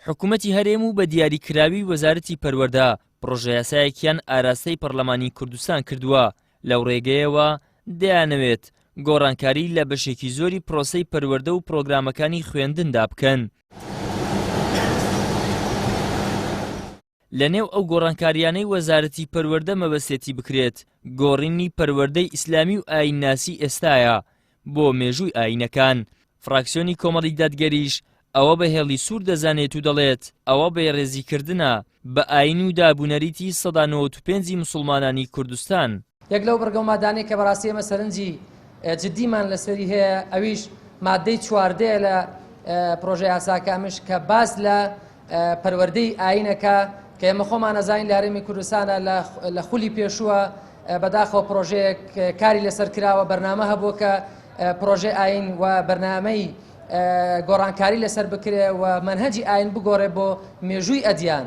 حکومەتی هەرێم و بە دیاریکراوی وەزارەتی پەروەردە پڕۆژەیاسایەکیان ئاراستەی پەڕلەمانی کوردستان کردووە، لەو ڕێگەیەوە دەیانەوێت گۆڕانکاری لە بەشێکی زۆری پرۆسەی پەروەردە و پڕۆگرامەکانی خوێندندا بکەن. لەنێو ئەو گۆڕانکارییانەی وەزارەتی پەروەردە مەبەستێتی بکرێت، گۆڕینی پەروەردەی ئیسلامی و ئایینناسی ئێستایە بۆ مێژووی ئایینەکان. فراکسیۆنی کۆمەڵی دادگەریش ئەوە بە هێڵی سوور دەزانێت و دەڵێت، ئەوە بێڕێزیکردنە بە ئایین و دابونەریتی 95% ی موسڵمانانی کوردستان. یەک لەو بڕگە و مادانەی کە بەڕاستی ئێمە سەرنجی جدیمان لەسەری هەیە ئەویش مادەی چواردەیە لە پرۆژە یاساکە ئەمش کە باس لە پەروەردەی ئاینەکە کە ئێمە خۆمان ئەزانین لە هەرێمی کوردستانە لە خولی پێشووە بەداخەوە پرۆژەیەک کاری لەسەر کراوە بەرنامە هەبووە کە پرۆژەی ئاین و بەرنامەی گۆڕانکاری لەسەر بکرێ و مەنهەجی ئاین بگۆڕێ بۆ مێژووی ئەدیان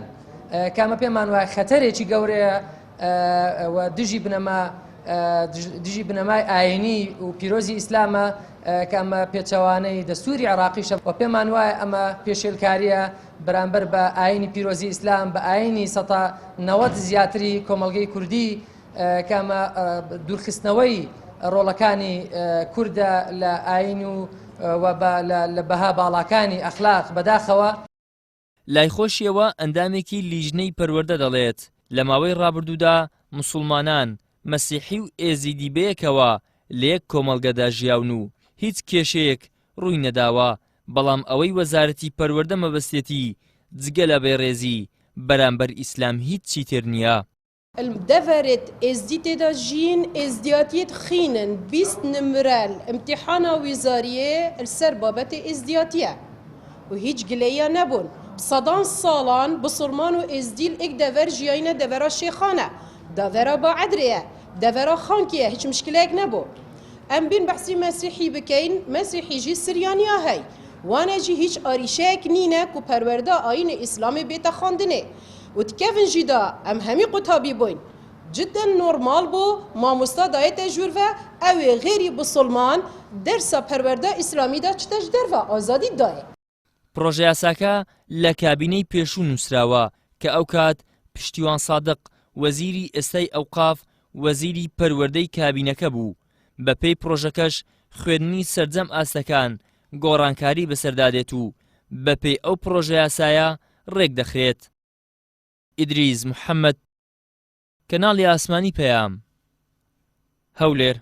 کامە پێمان وایە خەتەرێکی گەورەیە و دژی بنەما دژی بنەمای ئاینی و پیرۆزی ئیسلامە کە ئەمە پێچەوانەی دەستوری عێراقیشە و پێمان وایە ئەمە پێشێلکاریە بەرامبەر بە ئاینی پیرۆزی ئیسلام بە ئاینی سەتا 90 زیاتری کۆمەڵگەی کوردی کە ئەمە دوورخستنەوەی ڕۆڵەکانی کوردە لە ئاین و لە بەها باڵاکانی ئەخلاق بەداخەوە. لای خۆشیەوە ئەندامێکی لیژنەی پەروەردە دەڵێت، لە ماوەی ڕابردوودا موسوڵمانان، مەسیحی و ئێزیدی بەیەکەوە لە یەک کۆمەڵگەدا ژیاون و هیچ کێشەیەک ڕووی نەداوە، بەڵام ئەوەی وەزارەتی پەروەردە مەبەستێتی جگە لە بێڕێزی بەرامبەر ئیسلام هیچی تر نییە. دەڤەرێت ئێزدی تێدا ژیین ئێزدیاتیێت خینن 20 نمرە ئیمتیحانا ویزاریێ لسەر بابەتێ ئێزدیاتیە و هیچ گلەییا نەبوون سەدان ساڵان بسوڵمان و ئێزدی ئێک دەڤەر ژیاینە دەڤەرا شێخانە دەڤەرا باعەدرێە دەڤەرا خانکێە هیچ مشکلەیەک نەبوو ئەم بین بەحسی مەسیحی بکەین مەسیحی ژی سریانیا هەی وانە ژی هیچ ئاریشەیەک نینە کو پەروەردا ئایینێ ئیسلامێ بێتە خواندنێ و تکەڤن ژی دا ئەم هەمی قوتابی بوین جدەن نۆرماڵ بوو مامۆستا دایێتە ژوورڤە ئەوێ غێری بسوڵمان دەرسا پەروەردا ئیسلامی دا چتە ژ دەرڤە ئازادیت دایێ. پڕۆژەیاساکە لە کابینەی پێشوو نووسراوە کە ئەوکات پشتیوان سادق وەزیری ئێستای ئەوقاف وەزیری پەروەردەی کابینەکە بوو، بەپێی پڕۆژەکەش خوێندنی سەرجەم ئاستەکان گۆڕانکاری بەسەردا دێت و بەپێی ئەو پڕۆژەیاسایە ڕێکدەخرێت. ئیدریس محەمەد، کەناڵی ئاسمانی پەیام، هەولێر.